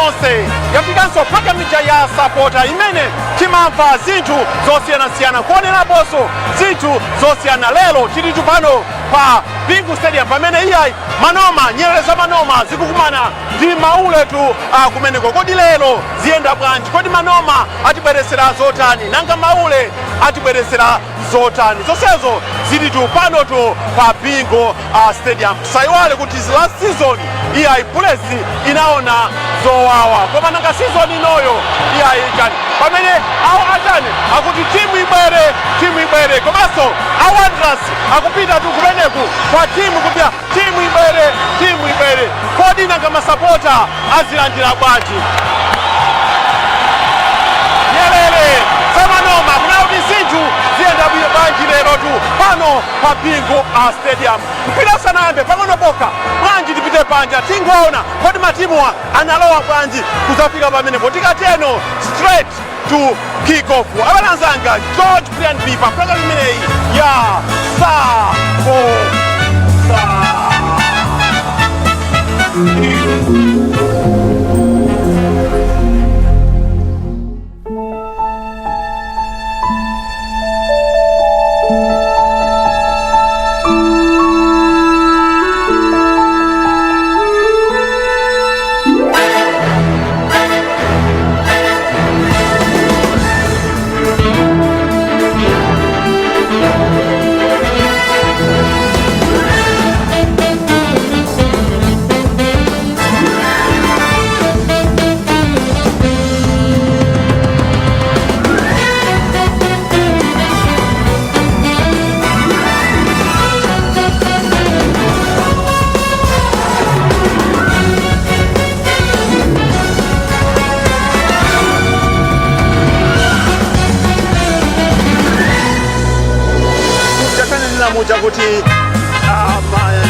nonse. Yafikanso programu ija ya Sapota imene timamva zinthu zosiyanasiyana, kuoneraponso zinthu zosiyana. Lero tilitu pano pa Bingu Stadium pamene iyayi Manoma, nyerere za Manoma zikukumana ndi Mauletu kumeneko. Kodi lero ziyenda bwanji? Kodi Manoma atibweresera zotani? Nanga Maule atibweresera zotani? Zonsezo zilitu panotu pa Bingu Stadium. Tisayiwale kuti last season iyayi Bullets inaona zowawa, koma nanga season inoyo iyayi chani? Pamene awo atani akuti timu ibwere, timu ibwere, komanso a Wanderers akupita tu kumeneku kwa timu kupya, timu ibwere, timu ibwere. Kodi nanga masapota azilandira bwanji? Nyerere zamanoma kuna kuti zinthu ziyenda bwino bwanji lero tu pano pa Bingu Stadium? Mpira usanayambe pang'ono pokha, bwanji tipite panja tingoona kodi matimuwa analowa bwanji kuzafika pamenepo. Tikateno straight to kick off. Abalanzanga George Brian B pa program imeneyi ya Sapota. Chakanenera muja kuti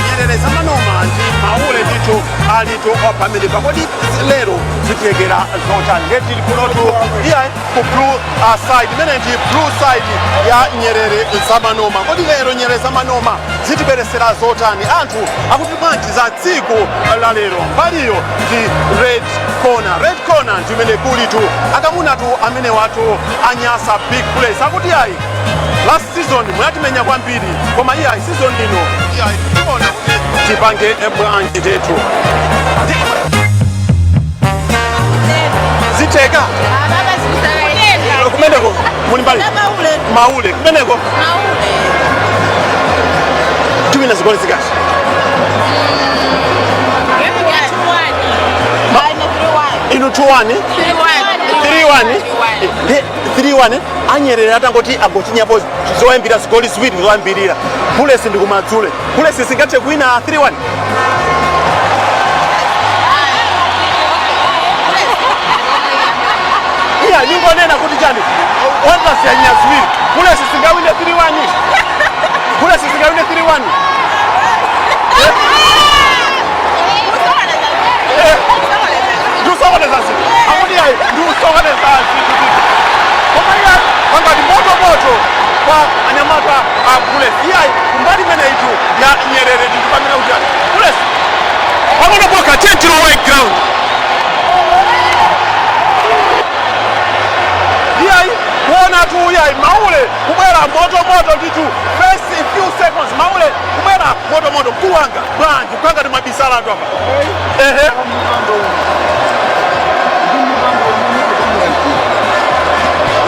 nyerere zamanoma ndi Maule ndithu alitu pamene pakodi. Lero zitiyekera zotani? Ngeti kunotu iyayi ku blue side, imene ndi blue side ya nyerere zamanoma. Kodi lero nyerere zamanoma zitibweresera zotani? Anthu akuti bwanji za tsiku la lero? Mbaliyo ndi red corner. Red corner ndimene kulitu akamunatu amene watu anyasa Big Bullets. Akuti ayi, last season munatimenya kwambiri, koma iyayi season ino iyayi tiona kuti tipange bwanji ndithu. Zitheka kumeneko muli mbali Maule kumeneko tiwina zigoli zingati? Inu 2-1, 3-1, 3-1. Anyerere atangoti agochinyapo zoyambira zigoli ziwiri zoyambirira, Bullets ndi kumadzule, Bullets singathe kuwina 3-1? Iya, ningonena kuti chani, Wanderers yanya ziwiri, Bullets singawine 3-1? Bullets singawine 3-1? Ndiusokoneza zinthu. Akuti ayi, ndiusokoneza zinthu. Koma iyayi pangati moto moto kwa anyamata a Bullets. Iyayi kumbali imeneyitu ya nyerere ndithu pamene kuti Bullets pang'ono pokha tentilowe ground. Iyayi kuona tu iyayi Maule kubwera moto moto ndithu. First few seconds Maule kubwera moto moto. Mkulu wanga, bwanji kukanga ndi mwabisala anthu apa? Ehe,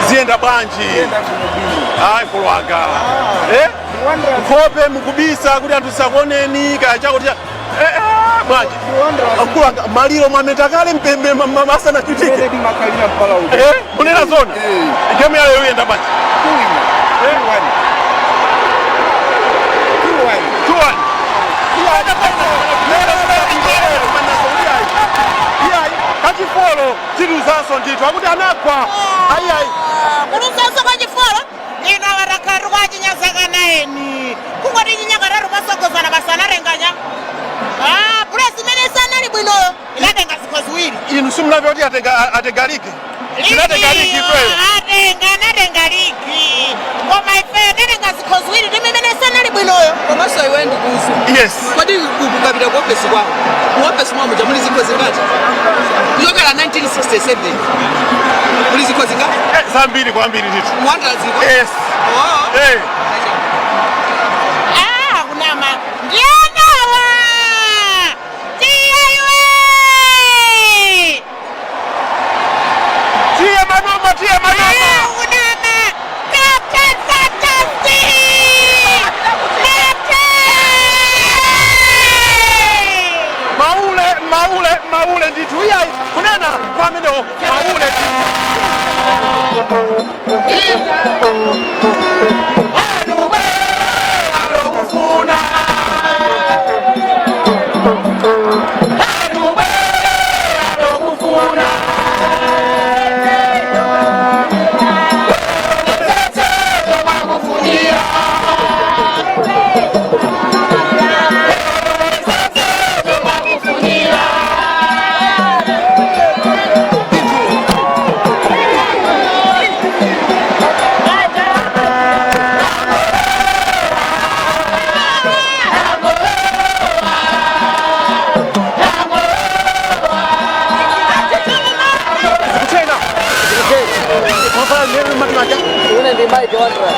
ziyenda bwanji? Ayi, mkulu wanga, nkhope mukubisa kuti anthu sakuoneni kaya chakuti bwanji mkulu wanga? Maliro mwameta kale mpembe asanachitike. Munena zona, game yayo iyenda bwanji? 2-1. Kachifolo chiluzanso ndithu, akuti anagwa ayiayi. Kuluzanso kachifolo ino warakari kwachinyazakana eni kungoti chinyakatatu masogozana basanarenganya. Bullets imene sanali bwinoyo inatenga zikho ziwiri. Inu simunamve kuti atenga ligi? Tinatenga ligi ifeyo. Atenga, anatenga ligi, koma ifeyo tatenga zikho ziwiri ndi imene sanali bwinoyo. Komanso iwe ndikuuza. Yes. Kodi ukapita ku ofesi kwawo, ku ofesi mwawo muja muli zikho zingati kuchokera 67. Kuli zikho zingati? Zambiri kwambiri ndithu. Wanderers zikho? Yes. Oh. Eh. Ah, kunama ndiyanawa tiyaiwe. Tiye Manoma, tiye Manoma. Kunama Captain Fantastic, Captain. Maule, maule, maule ndithu. Iyayi, kunena kwa amenewo maule ndithu. Zikuchena. Mafala lero matimacha. Une ndi Mike Wanderers.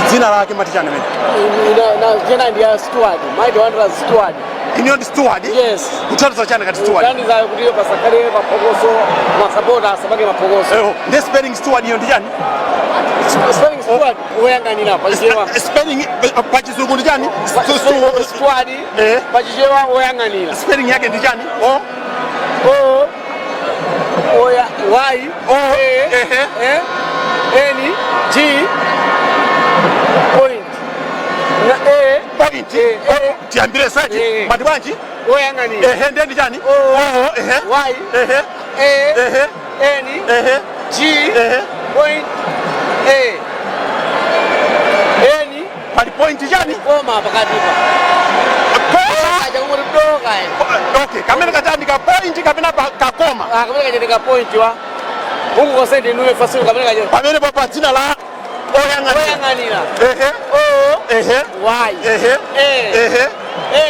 Dzina lake matichana mene? Jena ndi ya steward, Mike Wanderers steward. Iniyo ndi steward? Yes. Kuthandiza chani kati steward? Kuthandiza kuti pasakhale maphokoso, masapota asapange maphokoso. Eho, ndi spelling steward iyo ndi chani? Spelling steward, woyang'anira pachichewa. Spelling pachizungu ndi chani? Steward Eh. pachichewa woyang'anira. Spelling yake ndi chani? O O oya Y O, A ehe. E N G point na A. Point. Eh, eh. Tiyambire sachi. Eh. Mati bwanji? Woyang'anira. Ehe, ndiye ndi chani? O. O, ehe. Y Ehe. A Ehe. N Ehe. G Ehe. point A N. Pali point chani? Koma pakatipa. Koma. Aja kumuri doka. Okay, kamene kachani ka point kapena kakoma? Ah, kamene kachitika point wa huku kosenti inuyo fasilu kamene kachitika. Pamene pa dzina la oyang'anira. Woyang'anira. Ehe. O Ehe. Y Ehe. A Ehe.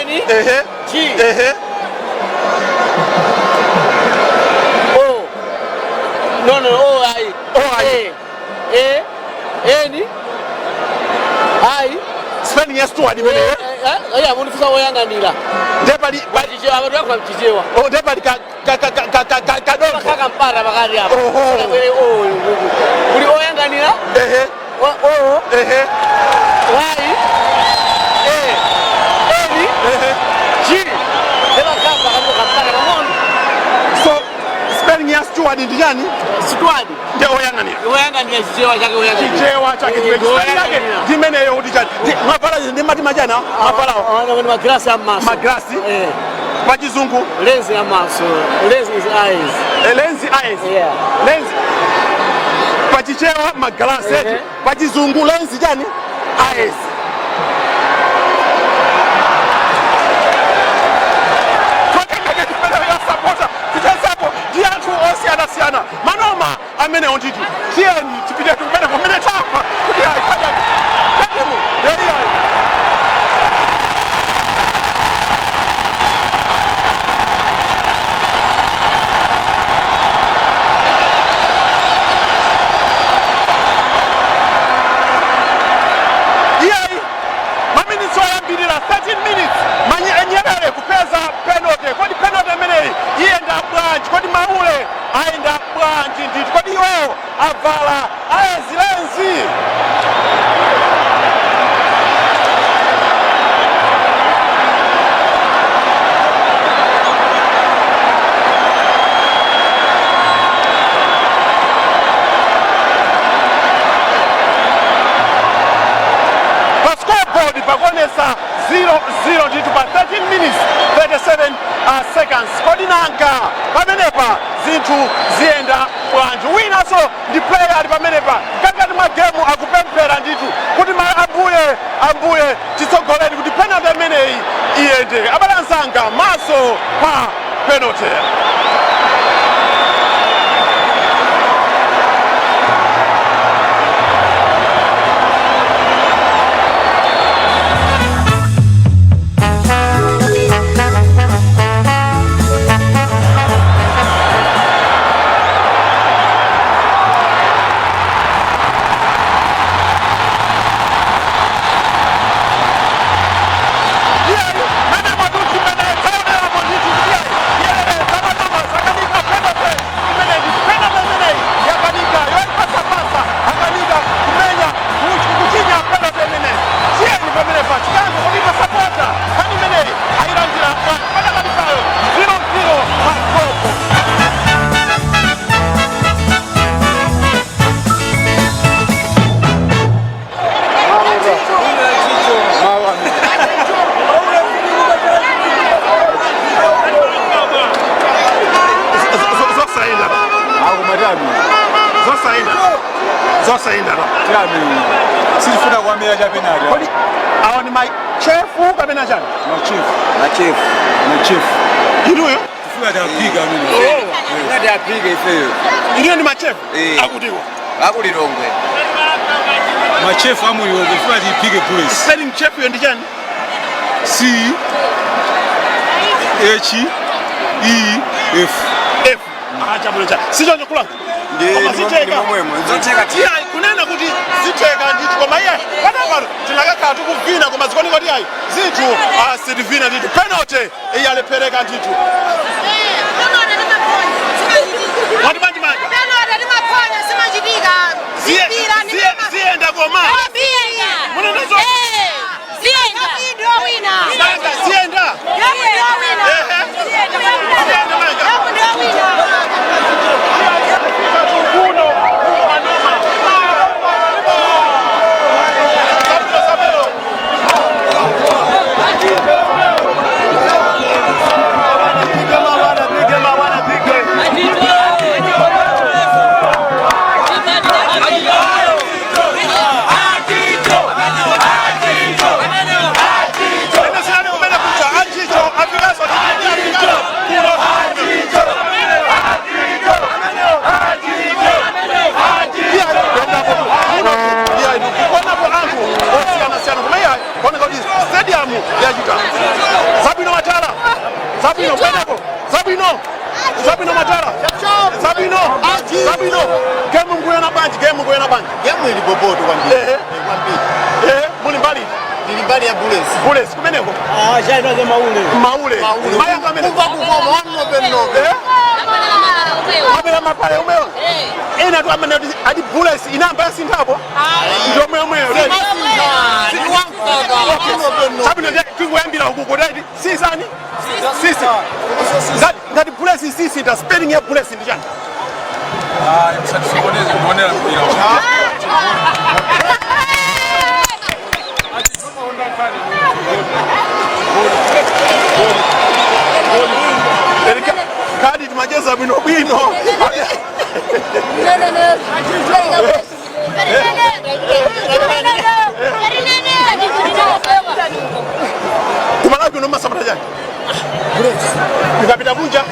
N Ehe. G Ehe. O, no, no, O I. O, I. A A N I. Spelling ya steward imeneyo. Eh, mundifusa woyang'anira. Ndiye pali Pachichewa amatoyankhula mchichewa. Oh, ndiye pali ka ka ka ka ka ka kadongo. Pakaka mpata pakati apo. Oho. Kabwere O uku kuli oyang'anira. Ehe. O Ehe. Y A N Ehe. G emakamba pakati kampata pang'ono. So spelling ya steward ndi chani? Steward. Ndiye oyang'anira. Woyang'anira, chichewa chake woyang'anira. Chichewa chake. Eh, spelling yake woyang'anira. ndi imeneyo kuti chani? Mwavala ndi mati machana mwavalawo? Ni magrasi ammaso. Magrasi. Eh. Pachizungu? Lens yamaso, lens is eyes. Lens, eyes. Yeah. Lens pachichewa magalasi. Ehe. Pachizungu lens chani? Eyes. Supporter tichezapo ndi anthu osiyanasiyana, Manoma amenewo ndithu. Tiyeni tipite kumene kumene tapa kuti ayi kadimu iyayi. Iyayi, maminitsi oyambirira, 13 minutes, Nyerere kupeza penalty. Kodi penalty imeneyi iyenda bwanji? Kodi maule ayenda bwanji ndithu? Kodi iwowo avala eyes lens? Pa scoreboard pakuonesa 0-0 ndithu pa 13 minutes 37 seconds. Kodi nanga pamenepa zinthu ziyenda bwanji? Winanso ndi player ali pamenepa kakati mwa gemu akupemphera ndithu kuti ma ambuye, ambuye titsogoleni kuti penalty imeneyi iyende. Abale anzanga, maso pa penalty. Akumatami. Zosaenda, zosaenda no. Tami. Sitifuna kuamira cha penalty. Kodi awa ni machefu kapena chani? Machefu. Machefu. Machefu. Inuyo Tifuna tapiga mimi. Ngati apige ifeyo. Inuyo ni machefu? Eh. Akutiwa Akulilongwe. Machefu amulilongwe tifuna tipige Bullets. Spelling chefu yo ndi chani? C H E F. F. Ah, chabwino cha sichoncho kulanga. Koma zitheka. Zotheka. Iyayi, kunena kuti zitheka ndithu, koma iyayi, panapano tinakakhala tikuvina, koma zikuoneka kuti iyayi, zinthu sitivina ndithu. Penalty iyalephereka ndithu. Mwati bwanji manja? Ziyenda koma munena manja, ziyenda. Ehe. Ziyenda manja. Kuno manoma. Sabino, Sabino. Pige mawana, pige mawana, pige. Ene sinani kumene kucha achicho afikaso afikano kuno. Kuonapo anthu osiyanasiyana, koma iyayi, kuoneka kuti stadium yachita zabwino. Matala zabwino kweneko, zabwino, zabwino matala, zabwino, zabwino. Game nguyona bwanji? Game nguyona bwanji? Game ili boboto kwambiri. Ehe. Kwambiri. Ehe, muli mbali? Ndili mbali ya Bullets. Bullets kumeneko? Ah, chaitwa Maule. Maule. Mayanga amene Kumva kukoma wanobe nobe. Mabera mapale umeyo ena tu amene ati ati Bullets inamba yasinthapo ndiomwe omweyo. Chabwino, ndiye tingoyambira uku kuti sisani sisi ngati Bullets sisi ta spelling ya Bullets ndi chani? Ah, msatisokoneze kuonera mpira. Erika, kadi timacheza bwino bwino. Kumalawi kuno masapota chani? Ukapita kunja?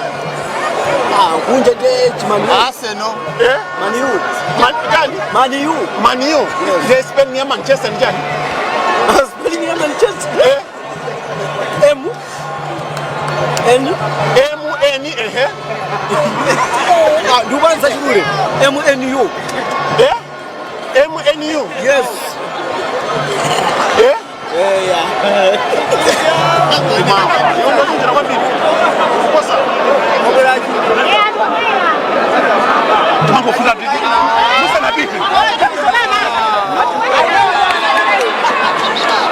Ah, kunja je chimani. Arsenal. Eh? Man U. Chani? Man U. Man U. The spelling ya Manchester ndi chani? Spelling ya Manchester. Eh? M N. M N, ehe. Ah, ndikupanza chidule. M N U. Eh? M N U. Yes. Eh? Eh, yeah. Undochera kwambiri. Kukosa. Mangofuta nditi. Musanapite.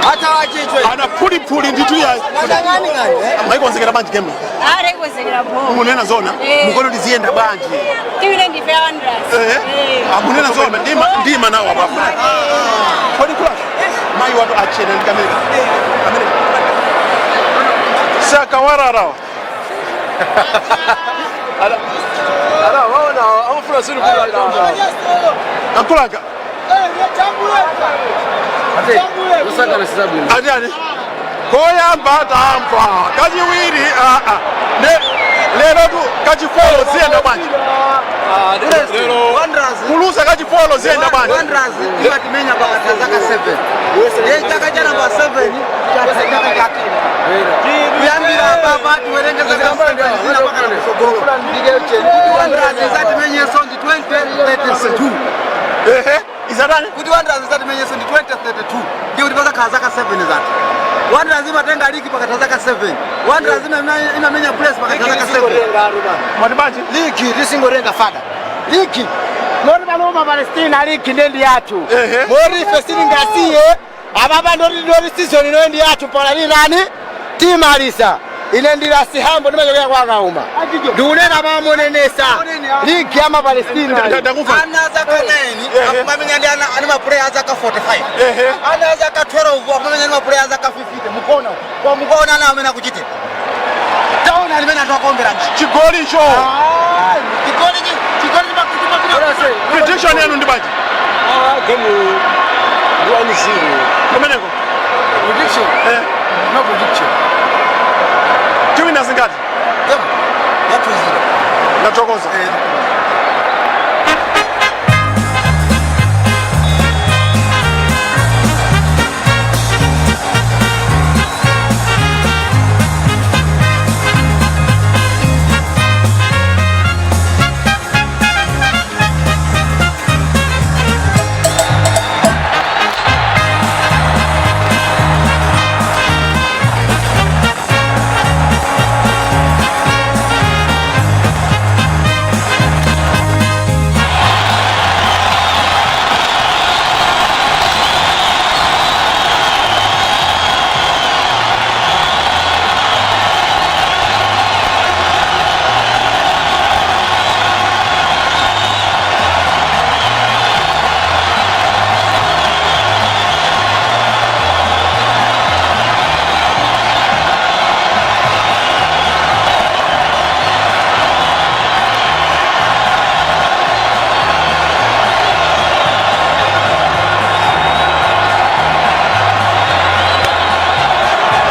Hata wachichwe. Ana phulipuli ndithu ya. Ngani ngani? Maikonzekera bwanji game? Araikonzekera bho. Munena zona. Eh. Mukono tiziyenda bwanji? Tiwine ndife Wanderers. Eh. Amunena zona, ndima ndima nawo apa. Kodi kula. Mai watu achena ndi kamera. Kamera. Saka warara. Ala, waona amafuna siri kula. Akulaka. Usakana sizabwino. Ati ani? Koyamba tampa. Kachiwiri a a. Ne lero tu kachifolo ziyenda bwanji? Wanderers. Kulusa kachifolo ziyenda bwanji? Wanderers imatimenya pakati zaka 7. Ye chaka cha namba 7 chaka chaka chake. Kuyambira papa tiwerenge zaka 7 zina mpaka na kusogolo. Kuti Wanderers izatimenyeso ndi 2032. Ehe. Izatani? Kuti Wanderers izatimenyeso ndi 2032. Ndiye kuti pakakhala zaka 7 zati. Wanderers imatenga ligi pakati zaka 7. Wanderers imamenya Bullets pakati zaka 7. Mwati bwanji? Ligi tisingorenga fada. Ligi. Mori paloma Palestina ligi ndendi yathu. Ehe. Mori ife sitingasiye. Ababa ndori ndori season ino ndi yathu pola lilani. Timalisa. Ine ndila sihambo ndimachokera kwa Kauma. Ndikunena pamonenesa. Ligi ya Palestina. Ndakufa. Ana zaka 9 akumamenya ndi ana ani mapuleya azaka 45. Ehe. Ana azaka 12 akumamenya ndi mapuleya azaka 50. Mukona kwa mukaona ana amene akuchite. Taona alimene anthu akuombera manja. Chigoli cho. Chigoli chigoli Prediction yanu ndi bwanji? Game ndi 1-0. Kumeneko. Prediction? Eh. No prediction. Tiwina zingati? Game ya 2-0. Ndathokoza.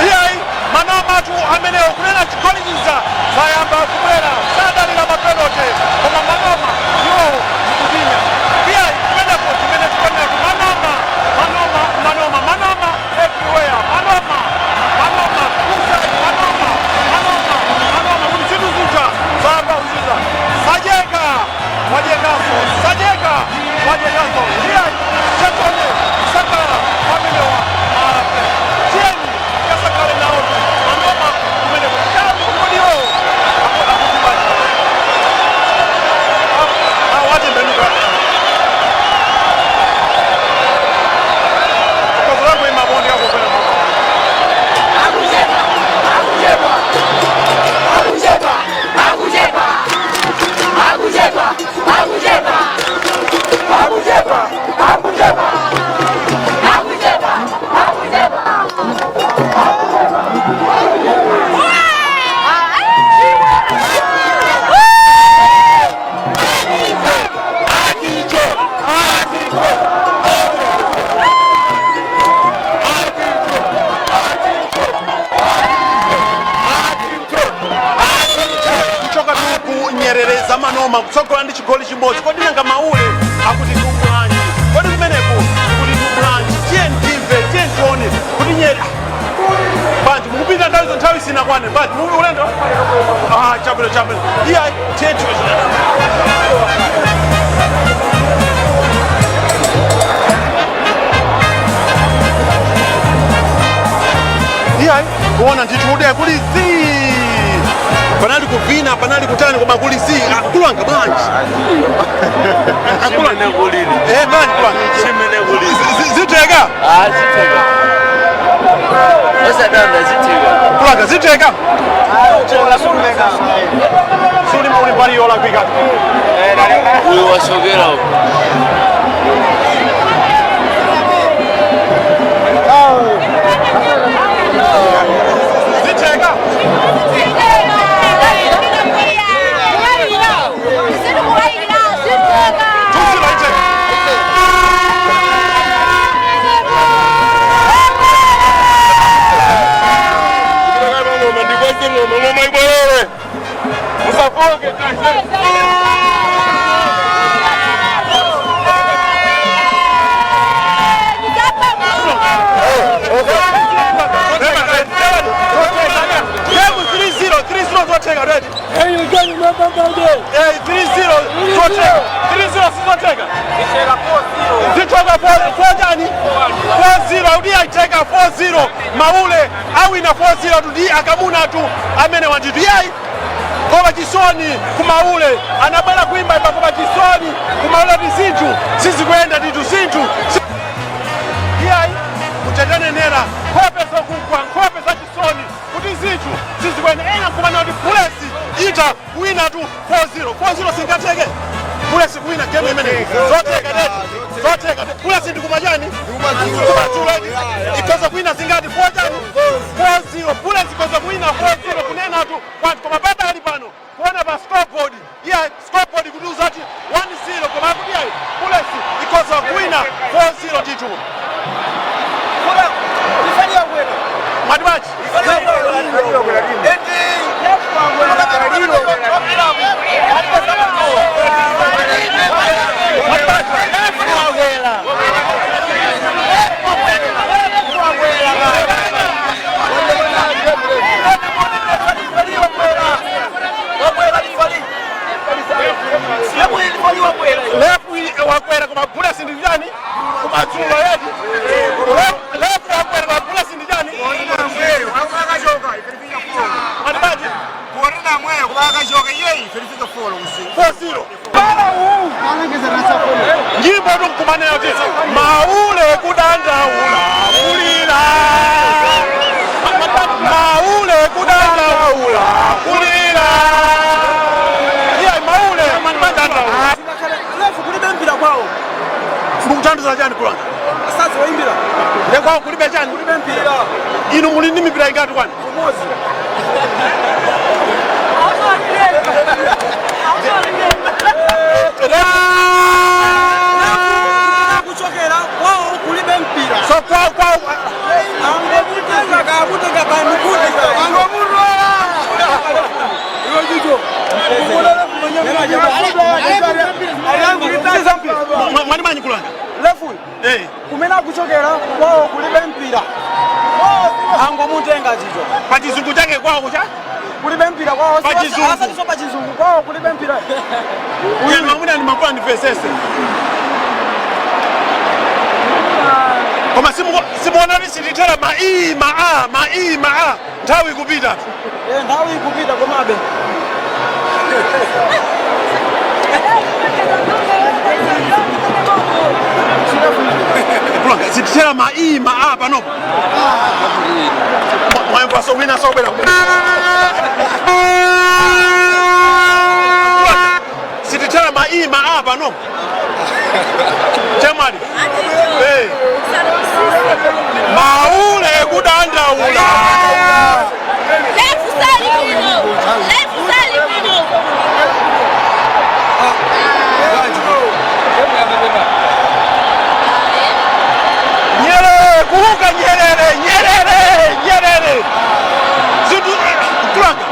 Iyayi, Manomatu amenewo kunena chigolichiza zayamba kubwera, sadalira mapenalty koma Manoma iwowo zikutinya. Iyayi, kumeneko chimene tikuonera Manoma, Manoma, Manoma, Manoma everywhere, Manoma, Manoma inside, Manoma, Manoma, Manoma, kuti zinthu zija zayamba kuchiza. Sajeka wajekanso, Sajeka wajekanso. Iyayi, chetone kusangala pamenewa ape tiyeni kasakale nawo Manoma kumeneko chabu kodiwo akutibani awatembenuka kozolango imabondi akupena. Kuchoka tu ku Nyerere za Manoma kutsogola ndi chigoli chimodzi. Kodi nanga Maule akuti tubwanji? Kodi kumeneko kuti tubwanji? Tiye timve, tiye tione kuti Nyerere banji mukupita nthawi zo, nthawi sinakwane banji muvi ulendo. Ah, chabwino, chabwino. Iya, tiye tiwe. Iyayi, kuona ndithu kuti kuli zii, panali kuvina, panali kutani, koma kuli zii. Akulanga bwanji? Simene kulili. Eh, bwanji kulanga? Simene kulili. Ziteka. Ah, ziteka. Osadanda, ziteka. Kulanga ziteka. Suli uli mbali yolakwika. Uyu wasogera uko. Ziteka. Tusila iteka. Ngoma ndikwese, ngoma, ngoma ibwerere, musafoke. Game 3-0, 3-0 zoteka, right? Eh, 3-0 zoteka. 3-0 sizoteka. Zitoka 4 chani? 4-0 udi aiteka 4-0. Maule awina 4-0 tudi akamuna tu amene wanditu. Yayi. Koma chisoni kumaule anabwera kuimba imba, koma chisoni kumaule ti zinthu sizikuyenda titu zinthu. Iyayi, kutetanenera nkhope zokugwa, nkhope za chisoni kuti zinthu sizikuyenda. Ena nkumana kuti Bullets ita kuwina tu 4-0. 4-0 singateke Bullets kuwina game imene. Zoteka tete, zoteka. Bullets ndikumachani, kumadzulo ikoza kuwina zingati? 4 chani? 4-0. Bullets ikoza kuwina 4-0 kunena tu kwanthu, koma patali pano kuona pa scoreboard, iya, scoreboard kutiuza kuti 1-0, koma akuti Iyayi, Bullets ikhoza kuwina 4-0 ndithu. Mwati bwanji? Mwati bwanji? Refu wakwera koma Bullets ndi chani? Kumadzulo yeti. Refu wakwera koma Bullets ndi chani? Mwati bwanji? 4-0. Nyimbo tukumanena kuti maule kudandaula kulira, maule kudandaula kulira. Iya, maule kudandaula. Refu kulibe mpira kwawo. Mukuthandiza chani kulanga? Sazi waimbira. Lekwawo kulibe chani? Kulibe mpira. Inu muli ndi mipira ingati kwani? Umozi. Kuchokera kwawo kulibe mpira. So kwawo kwawo Angomutenga kamutenga kamukuti. Angomurola. Iwe jicho. Mwani manyi kulanga? Refu Eh. kumene akuchokera kwawo kulibe mpira. Angomutenga chicho. Pa chizungu chake kwawo kucha. Kulibe mpira kwawo. Pa chizungu. Asatiso pa chizungu kwawo kulibe mpira. Uye mamuna ni mapula ndipesese. Koma simuona kuti sitithera ma i ma a ma i ma a, nthawi ikupita. Eh, nthawi ikupita komabe. Kulanga sitithera ma i ma a panopo. Mwayimva so wina sobwera. Sitithera ma i ma a panopo. Chemwali. Eh. Maule kudandaula. Refu sali bwino. Refu sali bwino. Nyerere kuuka, Nyerere, Nyerere, Nyerere. Zinthu kulanga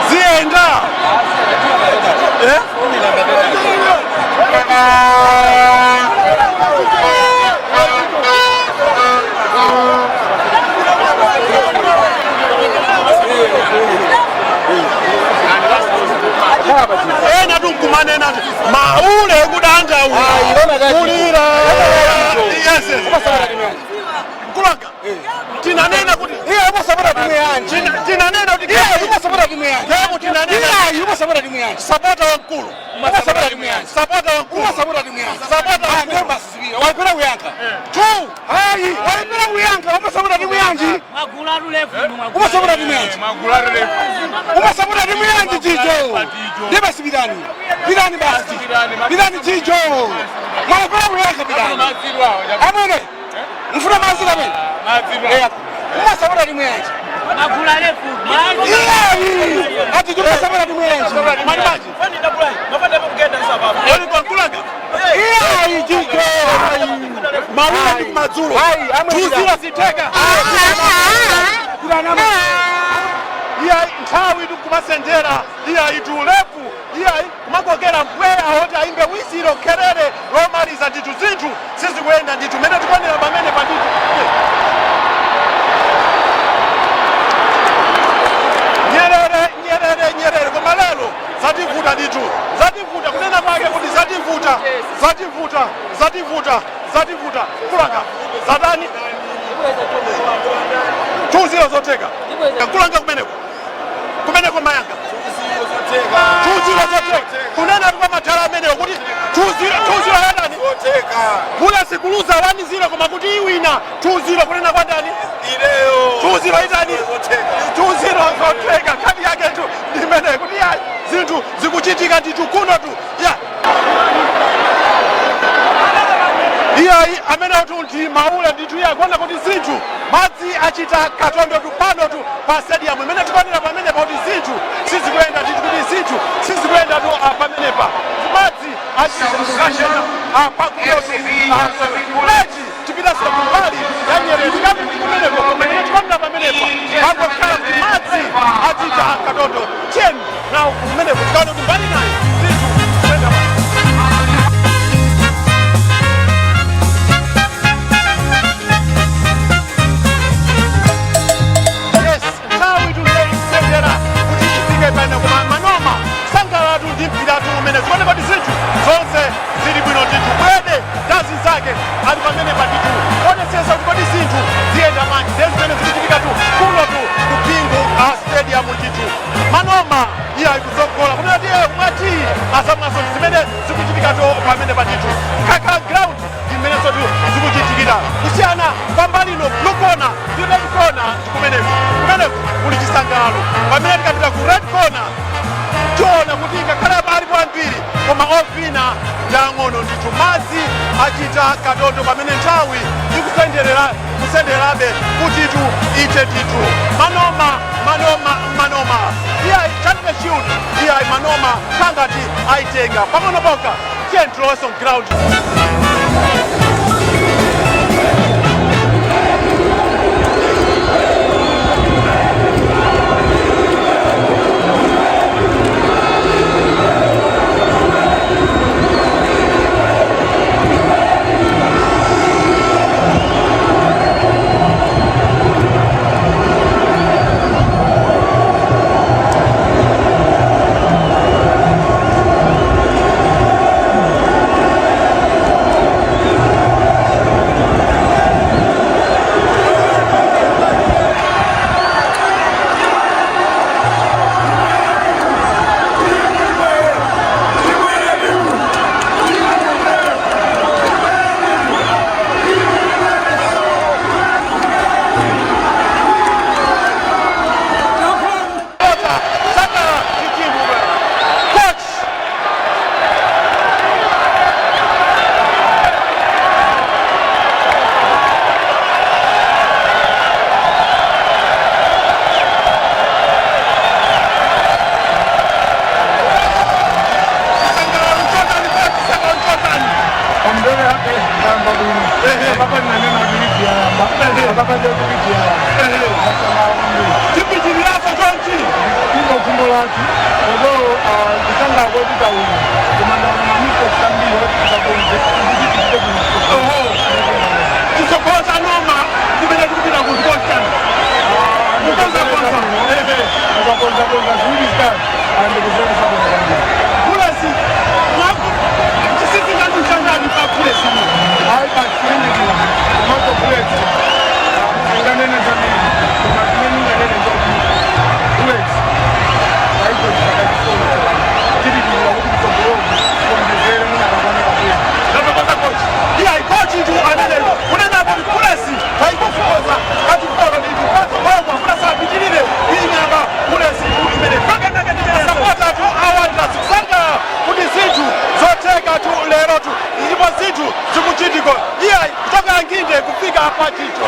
ziyenda, eh? Ena tunkumanena maule kudandaula kulira. Yes. Kulanga tinanena kuti Iye umasapota timu yanji? Tinanena kuti Iye umasapota timu yanji? Game tinanena. Iye umasapota timu yanji? Sapota wamkulu. Umasapota timu yanji? Sapota wamkulu. Umasapota timu yanji? Sapota Ah, wamkulu. ndiyo basi zibira. Waipera kuyankha. Two. Hayi, waipera kuyankha. Umasapota timu yanji? Umasapota timu yanji? Umasapota timu yanji chicho? Ndiye basi birani. Birani basi. Birani chicho. Mwaipera kuyankha birani. Amene. Mfuna mazira amene. Eh, umasapota timu yanji? Iyayi. Ati umasapota timu yanji? Mwalimaji. Oli kulanga. Iyayi chicho. Maule ndi kumadzulo. Hayi, amwe. 2-0 ziteka. Iya, nthawi tikumasendera. Iya, itulefu. Iya, kumakokera mpweya oti aimbe wisiro kherere lomaliza ndithu. Zinthu sizikuyenda ndithu mene tikuonera pamene pandithu. Nyerere, Nyerere, Nyerere. Koma lero zativuta ndithu, zativuta. Kunena kwake kuti zativuta, zativuta, zativuta, zativuta. Kulanga zatani? 2-0 zoteka. Kulanga kumeneko, kumeneko mayanga 2-0 zoteka. Kunena kwa mathala amenewo kuti 2-0, 2-0 yadani? Bullets kuluza 1-0 koma kuti iwina 2-0. Kunena kwa ndani? 2-0 itani? 2-0 zoteka. Nkhani yake tu ndimene kuti ya zinthu zikuchitika ndithu kuno tu ya. Iyayi, amene tu ndi maule ndithu. Iye akuona kuti zinthu madzi achita katondo tu pano tu pa stadium imene tikuonera pamene pakuti zinthu sizikuyenda ndithu, kuti zinthu sizikuyenda tu pamenepa madzi. Achita pakulotu kulechi tipitaso kumbali ya Nyerere, tikati kumeneko kumene tikamna pamenepo pangokhala kuti madzi achita katoto. Tiyeni nawo kumeneko tikaone kuti mbali nayo zinthu kuyenda. Yes, nthawi tikuisendera kuti ifike pano, koma Manoma sangalatu ndi mpiratu umene zikuoneka kuti zinthu zonse zili bwino ndithu. Bwede ndazi zake ali pamene patitu onetsetsa kuti kodi zinthu ziyenda bwanji. Ndiye zimene zikuchitika tu kuno tu ku Bingu a Stadium ndithu. Manoma iye akutsogola kunena ti mwati asamwaso zimene zikuchitika tu pamene patitu kaka ground ndimenenso tu zikuchitikira kusiyana pambali ino, blue corner ndi red corner. Kumeneku kumeneku kuli chisangalalo, pamene tikapita ku red corner tiona kuti ngakhale alipo ambiri koma ovina ndang'ono ndithu. Madzi achita katoto pamene nthawi ikusenderera kusenderabe kutitu ite ndithu. Manoma, Manoma, Manoma, iyayi, Charity Shield iyayi, Manoma kangati aitenga pang'ono pokha. Tiye tilowenso ground. Kota Sakala Chichimu coach. Sangala Mchotani, coach Sangala Mchotani. Pambele yake yamba bwino. Apapa nanena ligi yayamba. Apapa ndio ligi yayamba. Tipitiriraso chonchi. Pingo kumbo latu. Although kusanga kwetu tawina. Koma mamiko kambiri watu kusakonze. Kuti tipite bwino. Oho, tisokoza noma kumene tikupita ku coach kukonza konza. Kukonza konza ziwiri zitatu. Ande kuzona sabona kambiri. Bullets mwaku chisisi chantu changani pa Bullets? Hayi, basiyendekela. Komanso Bullets. Inganene zambiri. Koma zimene inganene zokuti Bullets. Haiko chakachisolo. Tiri kuti kutsogoloko. Kuonjezere mwina kakwana kapena. Ndatokoza coach. Iya, coach tu amene kunena kuti Bullets haikufukoza kachikolo ndithu koma kunasapitirire inyamba Bullets imene sapota tu awanda zikusangala kuti zinthu zotheka tu lero tu ndipo zinthu zikuchitika iya kuchoka nginde kufika pachicho.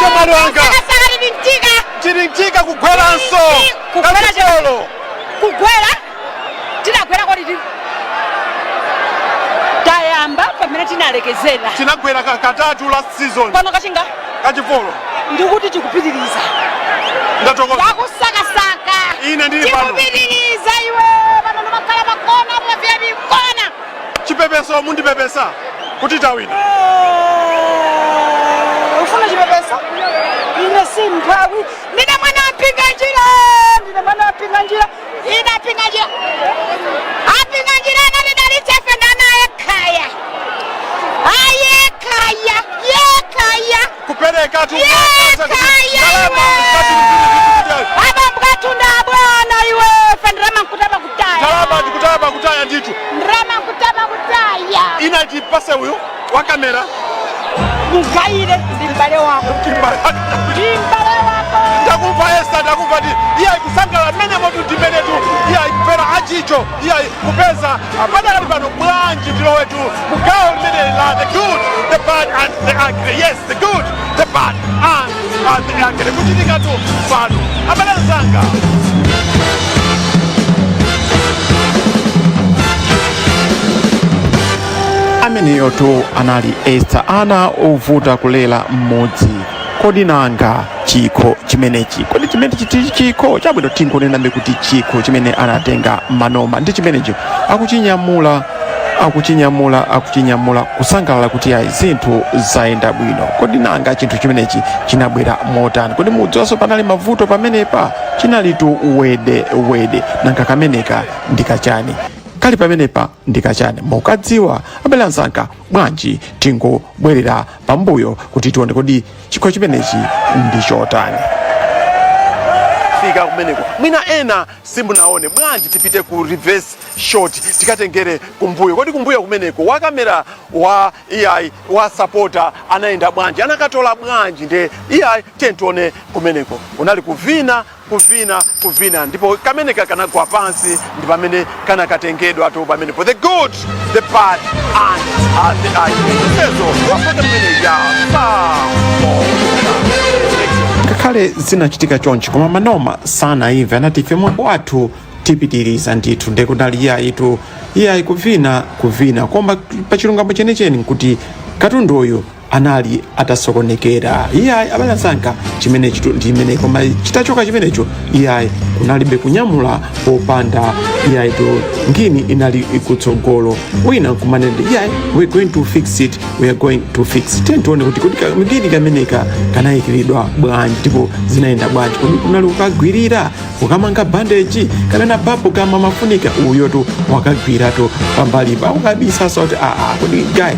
Chemwali wanga. Saka tili mtika. Tili mtika kugweranso. Kugwera. Kachikolo. Kugwera. Tinagwera kodi tayamba pamene tinalekezera. Tinagwera katatu last season. Pano kachinga. Kachifolo. Ndikuti tikupitiriza. Ndatokoza. Takusakasaka. Ine ndili pano. Tikupitiriza iwe pano ndimakhala makona mwaviya mikona. Chipepeso mundipepesa kuti tawina. Ufuna chipepeso? Ine simphawi. Ndine mwana wapinga njira. Ndine mwana wapinga njira. Ine apinga njira. Apinga njira anatidalitsefe ndanaye khaya. Aye khaya. Ye khaya. Kupereka tu. Ye khaya iwe. Abamukatunda bwana iwe. Fandirama nkutama kutaya. Talaba ndikutama kutaya ndithu. Ndirama nkutama kutaya. Ina tipase uyu wa kamera. Mugaire ndi m'bale wako. Ndi m'bale wako. Ndakumva Esther, ndakumva ndi iye ikusangalala mmene motu ndimenetu iye ikupera achicho iye kupeza apadali pano bwanji tilowetu mugawo limene la the good, the bad and the ugly. Yes, the good, the bad and the ugly kuchitikatu pano abale anzanga. Ameneyotu anali Esther, ana ovuta kulela mmodzi. Kodi nanga chikho chimenechi, kodi chimenechi tili chikho chabwino? Tingonenabe kuti chikho chimene anatenga Manoma ndi chimenecho akuchinyamula akuchinyamula akuchinyamula kusangalala kuti ayi zinthu zayenda bwino. Kodi nanga chinthu chimenechi chinabwera motani? Kodi mudziwanso panali mavuto pamenepa? Chinalitu wede wede. Nanga kameneka ndikachani kali pamenepa ndikachani? Mukadziwa abale anzanga, bwanji tingobwerera pambuyo kuti tione kodi chikho chimenechi ndi chotani. Fika kumeneko mwina ena simunaone, bwanji tipite ku reverse shot tikatengere kumbuyo. Kodi kumbuyo kumeneko wa kamera wa iyayi wa supporter anayenda bwanji, anakatola bwanji? Nde iyayi tione kumeneko unali kuvina kuvina kuvina, ndipo kameneka kanagwa pansi ndi pamene kanakatengedwa tu pamenepo. The good, the bad and the ugly. Sezo wafata mmene ya ngakhale zinachitika chonchi, koma Manoma sanaimve, anati ife mwambo wathu tipitiriza ndithu. Ndekunali iyayitu iyayi kuvina kuvina, koma pachilungamo chenecheni nkuti katundu uyu anali atasokonekera. Iyayi abale anzanga, chimenechi ndi imene, koma chitachoka chimenecho iyayi kunalibe kunyamula popanda iyayitu ngini inali kutsogolo. Wina nkumanena iyayi we going to fix it, we are going to fix it. Tione kuti kodi ngini kameneka kanayikiridwa bwanji ndipo zinayenda bwanji. Kodi kunali kukagwirira kukamanga bandeji kapena babu kama mafunika uyotu wakagwiratu pambalipa ukabisaso kuti aa kodi gayi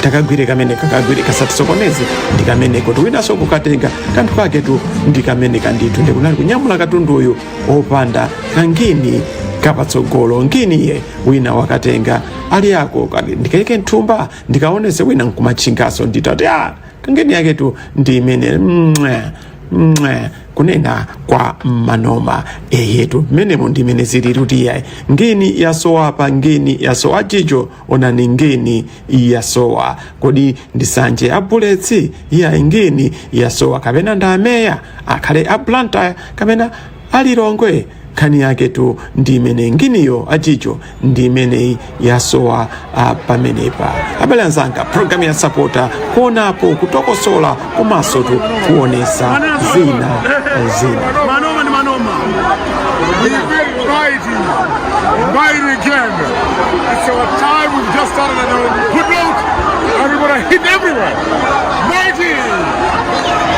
takagwire kamene kakagwire kasatisokoneze ndi kameneko tiwinanso kukatenga kanthu kaketu ndi kameneka ndithu. Ndikunali kunyamula katunduyu opanda kangini kapatsogolo, nginiye wina wakatenga ali ako kati ndikaike mthumba ndikaonese wina nkumatchingaso ndithu ati kangini yaketu ndi imene mwe mwe kunena kwa Manoma eyetu mmenemo ndi imene zilili kuti iyayi ngini yasowa pa ngini yasowa chicho onani ngini yasowa. Kodi ndisanje a Bullets? Iyayi ngini yasowa kapena ndi ameya akhale a Blantyre kapena alilongwe? Nkhani yaketu ndi imene nginiyo achicho ndi imeneyi yasowa pamenepa. Abale anzanga, programu ya Sapota kuonapo kutokosola komanso tu kuonesa zina zina. Manoma ni Manoma. We've been fighting, fighting again. It's our time. We've just started on a good note, and we're gonna hit everyone. Mighty!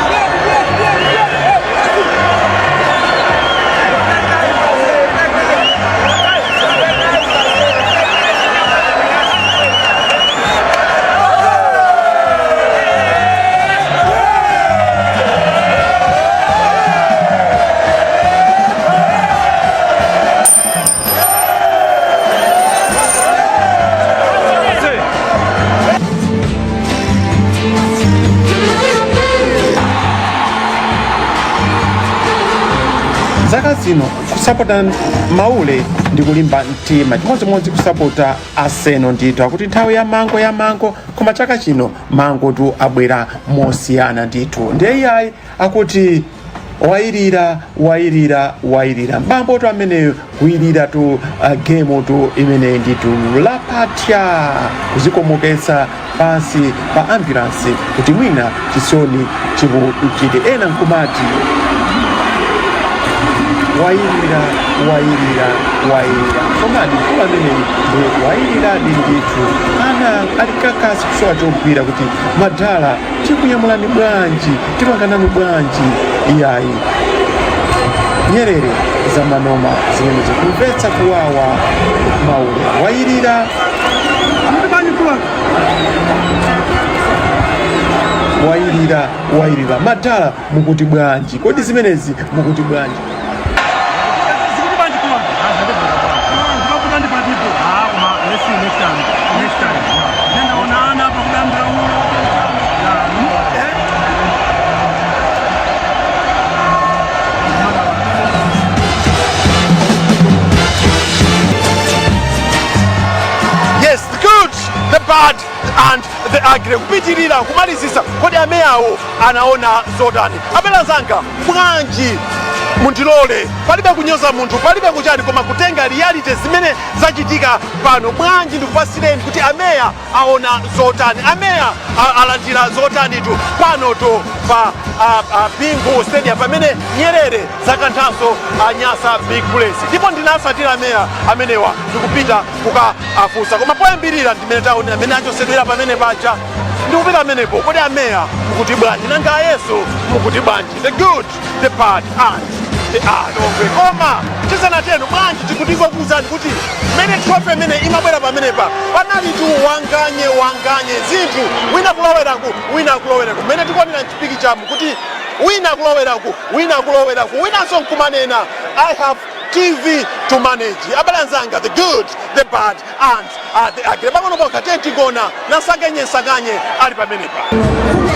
Zaka zino kusapota Maule ndi kulimba mtima, chimodzimodzi kusapota Arsenal ndithu. Akuti nthawi ya mango ya mango, koma chaka chino mango tu abwera mosiyana ndithu. Ndiye iyayi, akuti wayirira, wayirira, wayirira mbambo tu ameneyo, kuyirira tu game tu imeneyi ndithu, lapatya kuzikomoketsa pansi pa ambulance kuti mwina chisoni chimuchite. Ena nkumati wayirira, wayirira, wayirira, komadi mkulu ameneyi ndi wayiriradi ndithu. Ana ali kakasi kusowa chogwira kuti madala tikunyamulani bwanji, tipanganani bwanji? Iyayi, nyerere za manoma zimenezo, kumvetsa kuwawa. Maule wayirira, wayirira, wayirira. Madala mukuti bwanji? Kodi zimenezi mukuti bwanji? Zikuti bwanji kuwa? Ndikakuta ndipatipo. Ah, koma let's see next time. Next time. Nenda onana apa kudandaula. Yes, the good, the bad and the ugly, kupitirira kumalizisa. Kodi ameyawo anaona zotani? Abale zanga, bwanji mundilole, palibe kunyoza munthu, palibe kuchani, koma kutenga reality zimene zachitika pano. Bwanji ndikupasireni kuti ameya aona zotani, ameya alandira zotani tu pano tu pa Bingu Stadium pamene nyerere zakanthanso Nyasa Big Bullets. Ndipo ndinasatira ameya amenewa ndikupita kukafunsa, koma poyambirira ndimene taonera amene achosedwera pamene paja, ndikupita amenepo. Kodi ameya mukuti bwanji? Nanga ayesu mukuti bwanji? The good, the bad and the ugly. Koma tisanatero, bwanji tikutingokuwuzani kuti mmene trophy imene imabwera pamenepa, panali tu wanganye wanganye zinthu, wina kuloweraku, wina kuloweraku, mmene tikuonera mchipiki chamu kuti wina kuloweraku, wina kuloweraku, winanso nkumanena, "I have TV to manage." Abale anzanga, the good, the bad and the ugly. Pang'ono pokha tigona nasanganye sanganye ali pamenepa.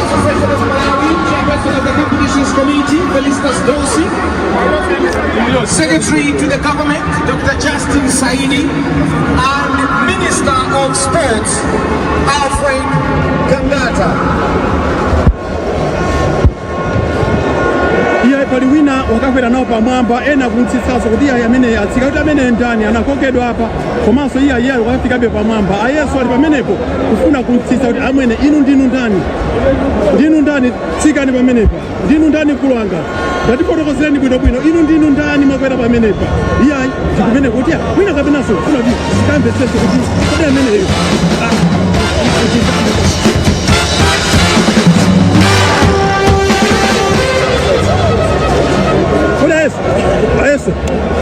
Association of Malawi, Chairperson of the Competitions Committee, Felicitas Dosi, Secretary to the Government, Dr. Justin Saidi, and Minister of Sports, Alfred Gangata. Iye pali wina wakakwera nawo pamwamba, ena kumtsitsanso kuti iye amene atsika, kuti amene ndani anakokedwa apa, komanso iye iye wakafikabe pamwamba. Ayesu ali pamenepo kufuna kumtsitsa kuti amwene, inu ndinu ndani? Ndinu ndani? Tsikani pamenepa. Ndinu ndani mkulu wanga? Ndatifotokozereni bwinobwino, inu ndinu ndani mwakwera pamenepa? Iyayi, ndikumene kuti wina kapenanso kufuna kuti tikamvetsese kuti kodi ameneyo kodi ayesu, ayesu,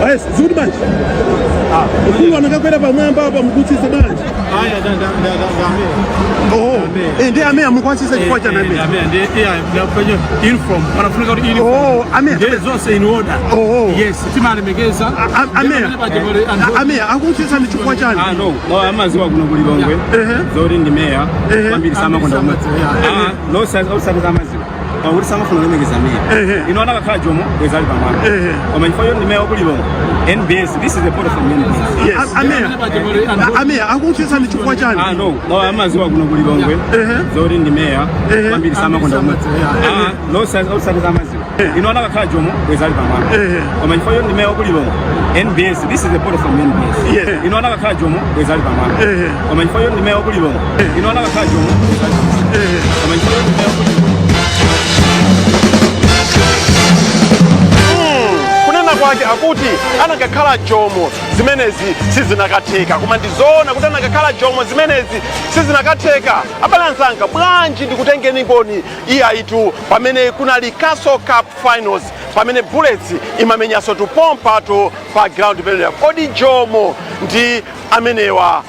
ayesu, zikuti bwanji? Mkulu anakakwera pamwamba apa, mukutsitsa bwanji? Oh, ndi ameya mukwatsitsa chifukwa chani ameya? Uniform panafunika kuti uniform. Oh, ameya. Ndiye zonse in order. Oh. Yes, timalemekeza. Ameya, ameya akutsitsa ndi chifukwa chani? Ah, no, no, amaziwa kuno kulilongwe zoti ndi meya kwambiri samakonda ah no, osati amaziwa pakuti samafuna kulemekeza meya. Ino anakakhala Jomo bweza ali pamwamba, koma chifukwa choti ndi meya wakulilongwe, NBS, this is the port from NBS. Yes. Ameya, ameya akutsitsa ndi chifukwa chani? Ah, no, no, amaziwa kuno kulilongwe zoti ndi meya kwambiri samakonda ah no, osati amaziwa. Ino anakakhala Jomo bweza ali pamwamba, koma chifukwa choti ndi meya wakulilongwe, NBS, this is the port from NBS. Ino anakakhala Jomo bweza ali pamwamba, koma chifukwa choti ndi meya wakulilongwe, ino anakakhala Jomo bweza ali pamwamba, koma chifukwa choti ndi meya wakulilongwe. Kunena kwake akuti anakakhala Jomo zimenezi sizinakatheka, koma ndizoona kuti anakakhala Jomo zimenezi sizinakatheka. Abale anzanga, bwanji ndikutengeni ngoni iyayitu pamene kunali Castle Cup Finals, pamene Bullets imamenyanso tupompatu pa ground pamenepa. Kodi Jomo ndi amenewa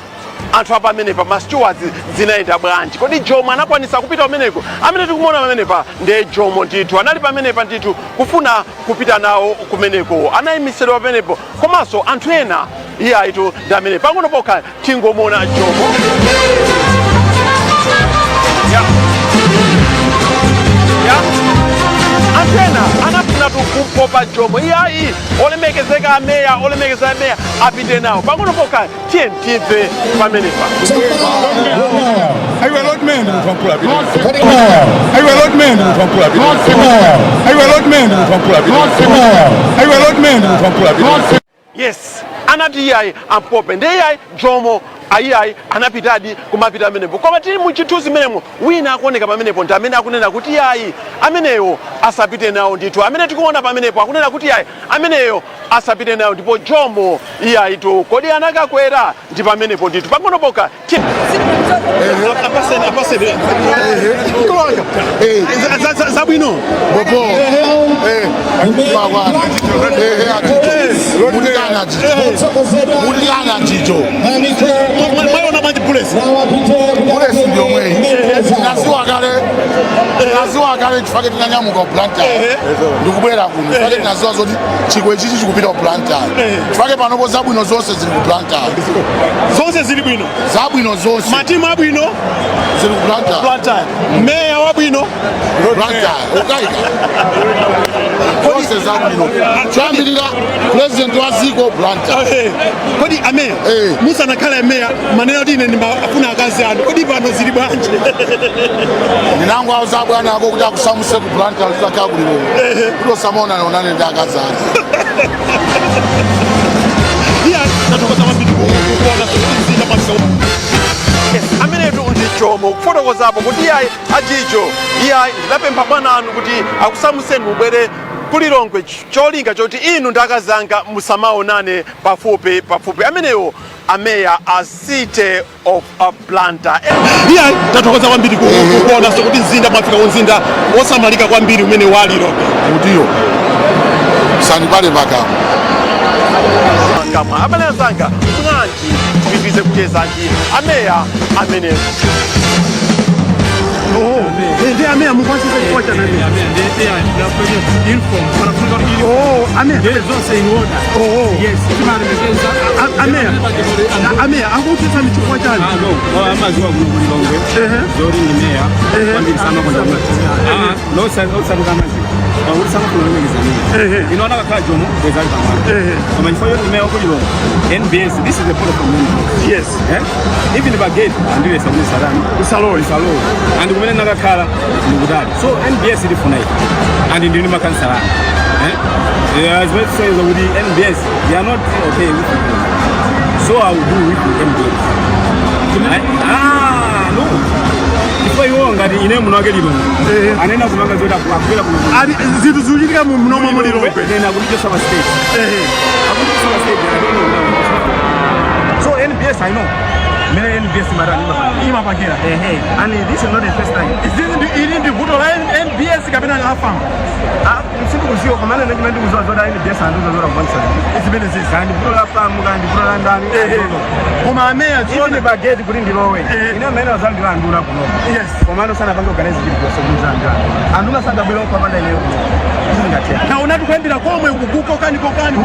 anthu apa amenepa ma stewards zinayenda bwanji? Kodi Jomo anakwanisa kupita kumeneko? Amene tikumuona pamenepa ndiye Jomo ndithu, anali pamenepa ndithu kufuna kupita nawo kumeneko, anayimisidwa pamenepo, komanso anthu ena. Iye ayitu ndi amene pang'ono pokha tingomuona Jomo ya ya. Anthu ena anafuna tu kumpopa. pa Jomo. Iyayi, olemekezeka ameya, olemekezeka ameya apite nawo pang'ono pokha. Tiye timve pamenepa. Aiwe Lord Mayor ndi munthu wamkulu, apite. Aiwe Lord Mayor ndi munthu wamkulu, apite. Aiwe Lord Mayor ndi munthu wamkulu, apite. Aiwe Lord Mayor ndi munthu wamkulu, apite. Yes, anati iyayi ampope ndi iyayi Jomo ayiyayi anapitadi kumapita amenepo. Koma tili muchithunzi menemo, wina akuoneka pamenepo ndi amene akunena kuti iyayi, ameneyo asapite nawo ndithu. Amene tikuona pamenepo akunena kuti iyayi, ameneyo asapite nawo. Ndipo Jomo iyayi tu, kodi anakakwera ndi pamenepo ndithu pang'ono pokha. Apaseni, apaseni. Zabwino. Bobo. Bakwana. Mulikana chicho. Mulikana chicho. Mwaona bwanji Bullets? Bullets ndio mwe. Naziwa kale. Naziwa kale chifukwa tinanyamuka ku Blantyre. Ndikubwera kuno. Chifukwa tinaziwa zoti chikwe chichi chikupita ku Blantyre. Chifukwa panopo zabwino zonse zili ku Blantyre. Zonse zili bwino. Zabwino zonse. Matimu abwino. Zili ku Blantyre. Blantyre. Meya wabwino. Blantyre. Ukaika. Zonse zabwino. Choyambirira president wa ziko, Blantyre. Kodi ameya, musanakhale ameya manena kuti ine ndimafuna akazi anu, kodi pano zili bwanji? Ndinango auza bwana ako kuti akusamuse ku Blantyre, litakhala ku Lilongwe kuti osamaonana onane ndi akazi ake. Iya, tathokoza kwambiri kuona mzinda mwafika. Yes, amenetu ndi Jomo kufotokozapo kuti iyayi ajijo, iyayi ndinapempha bwana anu kuti akusamuseni mubwere kulilongwe, cholinga choti inu ndi akazanga musamaonane pafupi pafupi. Amenewo ameya a City of Blantyre. Iya, tathokoza kwambiri kuona so kuti mzinda mwafika, mzinda wosamalika kwambiri umene wa Lilongwe. Mutiyo sandipale pakamwa. Kamwa abale anzanga, mwanji tipitirize kucheza ndi ameya amenewo. Ndi ameya mukwasisa chifukwa cha nani? Uniform panafunika kuti Oh, ameya. Zonse in order. Oh. Yes, timalemekeza. Ameya, ameya akutsitsani chifukwa chani? Amaziwa kuno kulilongwe zoti ndi meya kwambiri samakonda losati amaziwa pakuti samafuna kulemekeza meya. Ino anakakhala Jomo bweza ali pamwamba, koma chifukwa choti meya wakulilongwe, NBS, this is the protocol from NBS. Eh? Even pa gate andilesa kuti salani. Usalowe. Usalowe. And kumene nakakhala ndikutali, so NBS ilifuna ife and ndini makansalani, eh? Yeah, zimene tisonyeza kuti NBS, they are not okay with it. So I will do with the NBS. Eh? Ah, no, chifukwa iwo ngati ine muno wake Lilongwe anena kumanga zoti akubwera kuno. Ali zinthu zikuchitika munomwe mu Lilongwe. Then akulichosa pa stage, akulichosa pa stage. I don't know. So NBS, I know mene NBS marani imapangira. Ehe, and this is not the first time. Izizi ili ndi vuto la NBS kapena la FAM? Ah, sindikuziwa, kamene nachima ndikuziwa zoti NBS andiuza zoti akupangisa zimene zizi. Kandi vuto la FAM, kandi vuto la ndani. Koma ameya, Even pa gate kuti ndilowe, ine mmene azandira anduna kuno. Komano sanapange organize chilichonse kuti anduna sangabwera kupapanda ineyo kuno, izingatheka. Naona tikuyambira komwe kukokani kokani.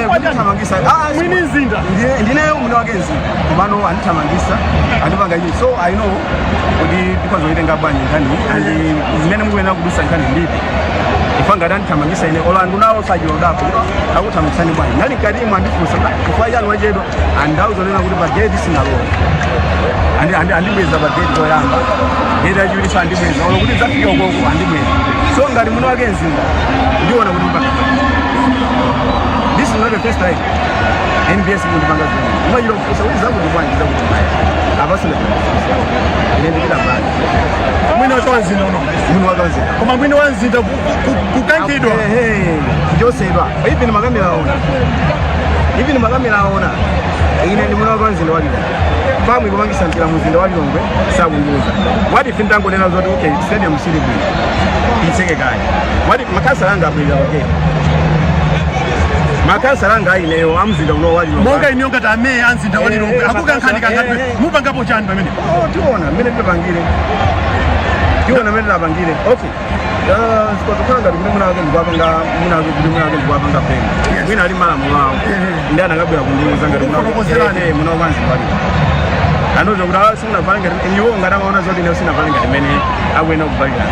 Kuthamangisa. Mwini mzinda. Ndineyo mwini wake mzinda, komano andithamangisa, andipanga ichi. So I know kuti tikwazoitenga bwanji nkhani and zimene mukuyenera kudusa nkhani nditi ifa ngati andithamangisa ine, olo andunawo sachilodapo akuthamangisani bwanji. Nali mkatimo andifunsa chifukwa chani wachedwa, andauza nena kuti pa gate sinalowa. Andibweza pa gate koyamba, gate yachiwiri so andibweza, olo kuti zafika ukoko andibweza. So ngati mwini wake mzinda ndiona kuti mpaka this is not the first time NBS kundipanga zimene umachita kufunsa kuti zakuti bwanji, zakuti bwanji, apasina ine ndipita mbali. Mwini wake wa mzinda uno. Mwini wake wa mzinda. Koma mwini wa mzinda kukankhidwa. Kuchosedwa. Even makamera aona, even makamera aona. Ine ndi mwini wake wa mzinda wa Lilongwe. FAM ikumangisa mpira mzinda wa Lilongwe, sakunguza. What if ndangonena zoti okay, stadium sili bwino, itseke kaya? What if makhansala anga abwirira paketi, makhansala anga aineyo amzinda uno wa Lilongwe? Monga iniyo ngati ameya a mzinda wa Lilongwe, akukankhani kangati, mupangapo chani pamene? Oh, tiona mmene tipangire, tiona mmene tipangire. Okay, sikozokhala ngati kuti mwinake ndikuwapanga, mwinake kuti mwinake ndikuwapanga pena mwina ali malamulo awo, ndi anakabwera kundiuza ngati Kufotokozerani. Muno wanzi walilo Andiuza kuti awa simunavale ngati iwo ngati amaona zoti ineyo sinavale ngati mmene akuyenera kuvalira.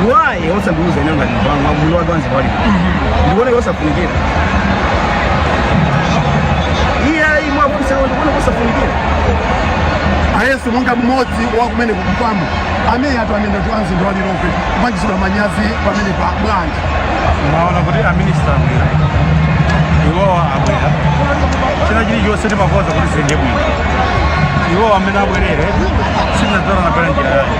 Why osandiuza ineyo ngati mwini wake wa mzinda wa Lilongwe? Ndikuona osafunikira. Iye mwafunsa ndikuona osafunikira. Ayesu monga mmodzi wa kumene kukufamu amene atu amene tu amzinda wa Lilongwe kupangitsidwa manyazi pamene pa bwanji. Maona kuti aminista abwera, iwowa abwera, china chilichonse timakonza kuti ziyende bwino. Iwowa amene abwerere sitinadzora anabwera njira yake,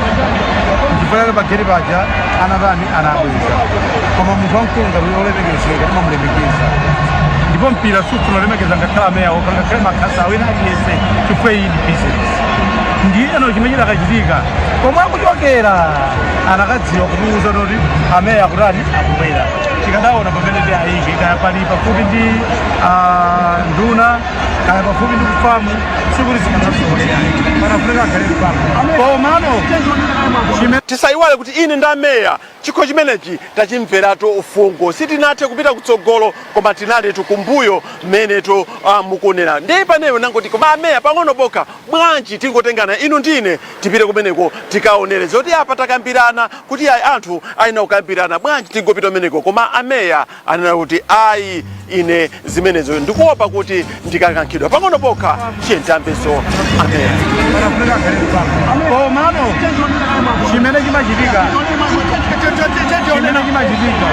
chifukwa chake pageti paja anatani, anabweza. Koma munthu wamkulu ngati olemekezeka timamulemekeza, ndipo mpira sufuna olemekeza ngakhale ameya okha, ngakhale makhansala, wina aliyense, chifukwa iyi ndi business. Ndiyeno chimene chidakachitika komwe akuchokera anakadziwa kutiuza kuti ameya akutani, akubwera, tikadaona pamene ndi ayike, kaya pali pafupi ndi nduna, kaya pafupi ndi kufamu, sikuti zikanasokonera, panafunika akhale kufamu. Komano Tisayiwale kuti ine ndi ameya chikho chimenechi tachimveratu fungo, sitinathe kupita kutsogolo koma tinalitu kumbuyo mmenetu mukuonera. Ndiye paneyo nangoti koma ameya pang'ono pokha bwanji tingotengana inu ndine tipite kumeneko tikaonere zoti apa takambirana kuti ayi anthu ayenera kukambirana, bwanji tingopita kumeneko. Koma ameya anena kuti ayi, ine zimenezo ndikuopa kuti ndikakankhidwa. Pang'ono pokha tiye tamvenso ameya. Komano chimene chimachitika, chimene chimachitika, chimene chimachitika,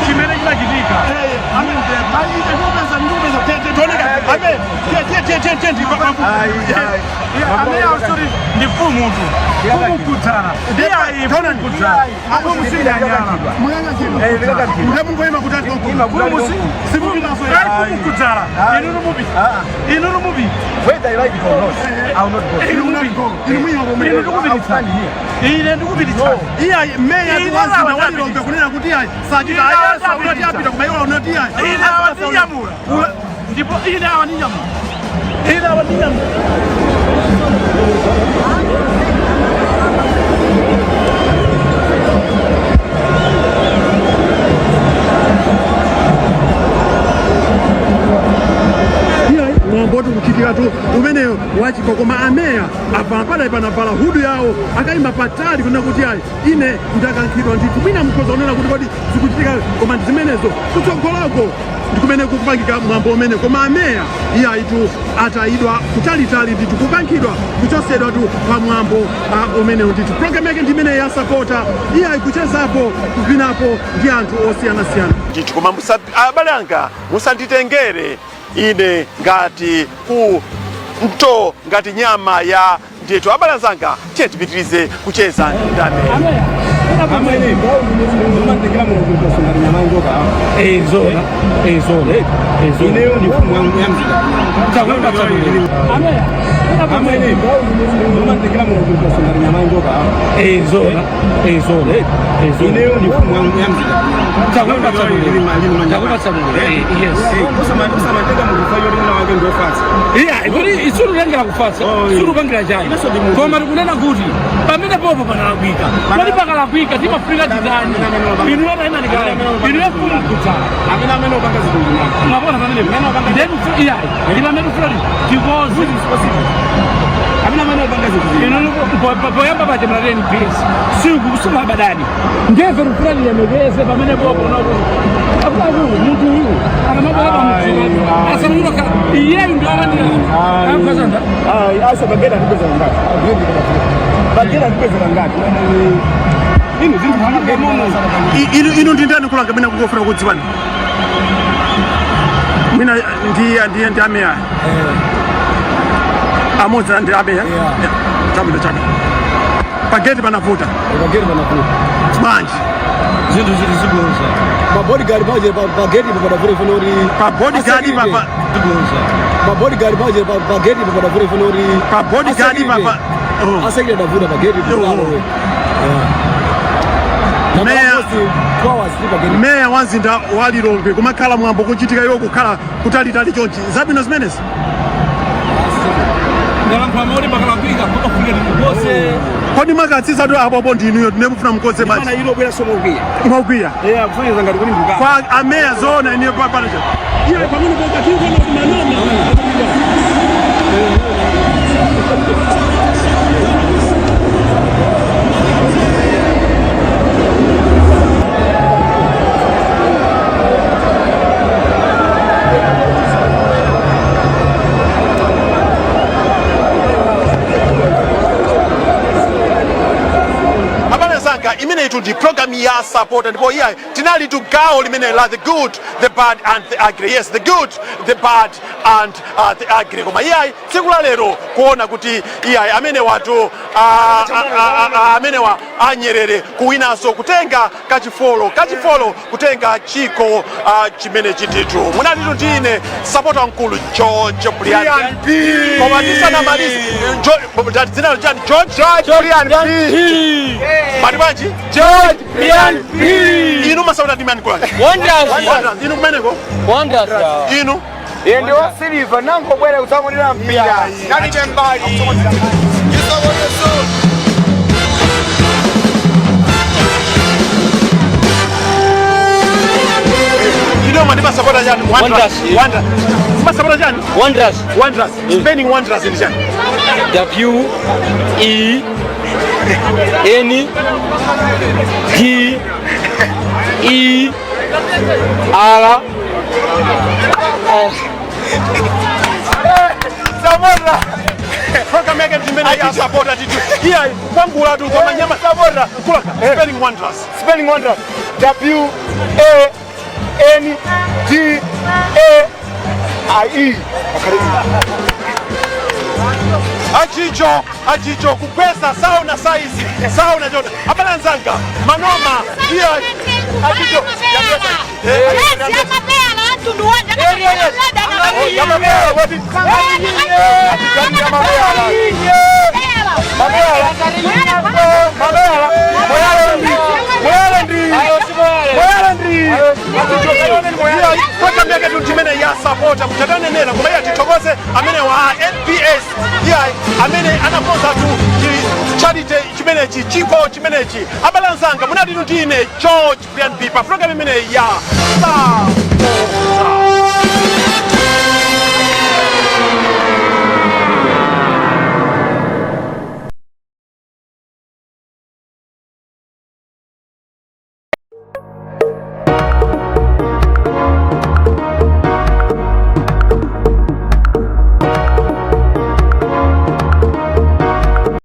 chimene chimachitika. Ameya usuri ndi mfumutu, mfumu kudzala iyayi, mfumu kudzala, mfumu sindanyala. Mfumu kudzala inu mubi, inu mubi. Whether you like it or not, I will not go. Inu mubi, inu ndikupititsani, ine ndikupititsani. Iyayi, meya Ine wazinda awa wa Lilongwe kunena kuti iyayi sachita. Ine Ayesu awa unati apita koma iwo unati iyayi. Ine awandinyamula, ndipo ine awandinyamula, ine awandinyamula. Iyayi, mwambo tikuchitikatu umeneyo wachikho, koma ameya avala padali panavala hudu yawo akayima patali kunena kuti ayi, ine ndakankhidwa ndithu. Mwina mukhoza kunena kuti kodi zikuchitika, koma ndi zimenezo kutsogoloko ndikumene kukupangika mwambo umene, koma ameya iyayitu atayidwa kutalitali ndithu, kukankhidwa, kuchosedwa tu pa mwambo umenewu ndithu. Programu yake ndi imene yasapota iyayi, kuchezapo, kupinapo ndi anthu osiyanasiyana ndithu. Koma abale anga, musanditengere ine ngati ku mto ngati nyama ya ndithu. Abale anzanga, tiye tipitirize kucheza ndi ameya. Amene umatekera munthu kusunga nyama njoka. Ezona, ezona, ezona. Ineyo ndi mfumu ya mzinda. Amene umatekera munthu kusunga nyama njoka. Ezona, ezona, ezona. Ineyo ndi mfumu ya mzinda. Takupatsa mulungu. Yes. Usamateka munthu fa yoti mwina wake ndiofatsa. Iya, kuti isututengera kufatsa, sutupangira chani, koma tikunena kuti pamene popo panalakwika. Kodi pakalakwika timafika titani? Inu yatayimanikale, inu yafumu kudzala. Amene opanga zinthu Mapona pamene ndeni iyayi, ndi pamene ufuna kuti tikoze. Amene opanga zinthu. Inu poyamba paja mnateni bs siku kusumabadani ndeve tifuna tilemekeze pamene popo nakuti akuluakulu munthu uyu akamabwera pamudzi asamuyuka iyeyu ndi alandira akazanda. Ayi, asa bagera ndipeza ngati. Bagera ndipeza ngati. Inu zinthu zikumomo. Inu ndi ndani kulanga mwina kungofuna kudziwani? Mwina ndiye ndi ameya amodzi ndi ameya. Chabwino, chabwino. Pageti panavuta. Pageti panavuta. Bwanji? Zinthu zili zibonza. Ma bodyguard paje pageti padavuta ifuna kuti Pa bodyguard papa. Zibonza. Ma bodyguard paje pageti padavuta ifuna kuti Pa bodyguard papa. Oh. Asekile adavuta pageti. Meya wa mzinda wa Lilongwe kumakhala mwambo kuchitika iwo kukhala kutalitali chonchi, zabwino zimenezi? Ndalankhula maoti pakalakwika pakafika tikose. Kodi mwakatsitsa tu apopo ndinuyo tinemufuna mukoze bwanji? Mana ilo bwera somo kwiya. Mwakwiya? Eh, akusonyeza ngati kuti ndikukana. Kwa ameya zoona iniyo pano iye pamene pokatikuona kuti manoma. Abale zanga, imeneyitu ndi program ya Sapota, ndipo iyayi, tinali tu gawo limene la the good, the bad and the ugly. Yes, the good, the bad and the ugly. Koma iyayi, tsiku la lero kuona kuti iyayi, amene watu amenewa anyerere kuwinanso, kutenga kachifolo, kutenga chikho chimene chititu. Munalitu ndine sapota mkulu George Brian P. Koma tisanamalize, dzina chani? George Brian P. Mati bwanji? George Brian P. Inu masapota timu yani kulani? Wanderers. Wanderers. Inu kumeneko? Wanderers. Inu? Iye ndi wa Silver, nangobwera kutsamulira mpira. Nalibe mbali. Inu mati masapota chani? Wanderers. Wanderers. Masapota chani? Wanderers. Wanderers. Spelling Wanderers ndi chani? W E N D E R S. Samora. Program yake ndimene ya Sapota titu. Iya, kwangula tu kwa manyama. Samora. Kulaka. Spelling Wanderers. Spelling Wanderers. W A N D A I E. Achicho, achicho kugwesa sauna saizi sauna chona. Abale anzanga, manoma iya, achicho. Yes, yamapera mtundu wanja. Yamapera, what is Yamapera? Mapera. Mapera. Moyale ndi. Moyale ndi. Moyale ndi. Program yake tu ndimene ya Sapota kuchatanenera. Koma iya, tithokoze amene wa NPS, iya, amene anakonza tu charity chimenechi, chikho chimenechi. Abale anzanga, munatitu ndine George Brian P pa program imene ya Sapota.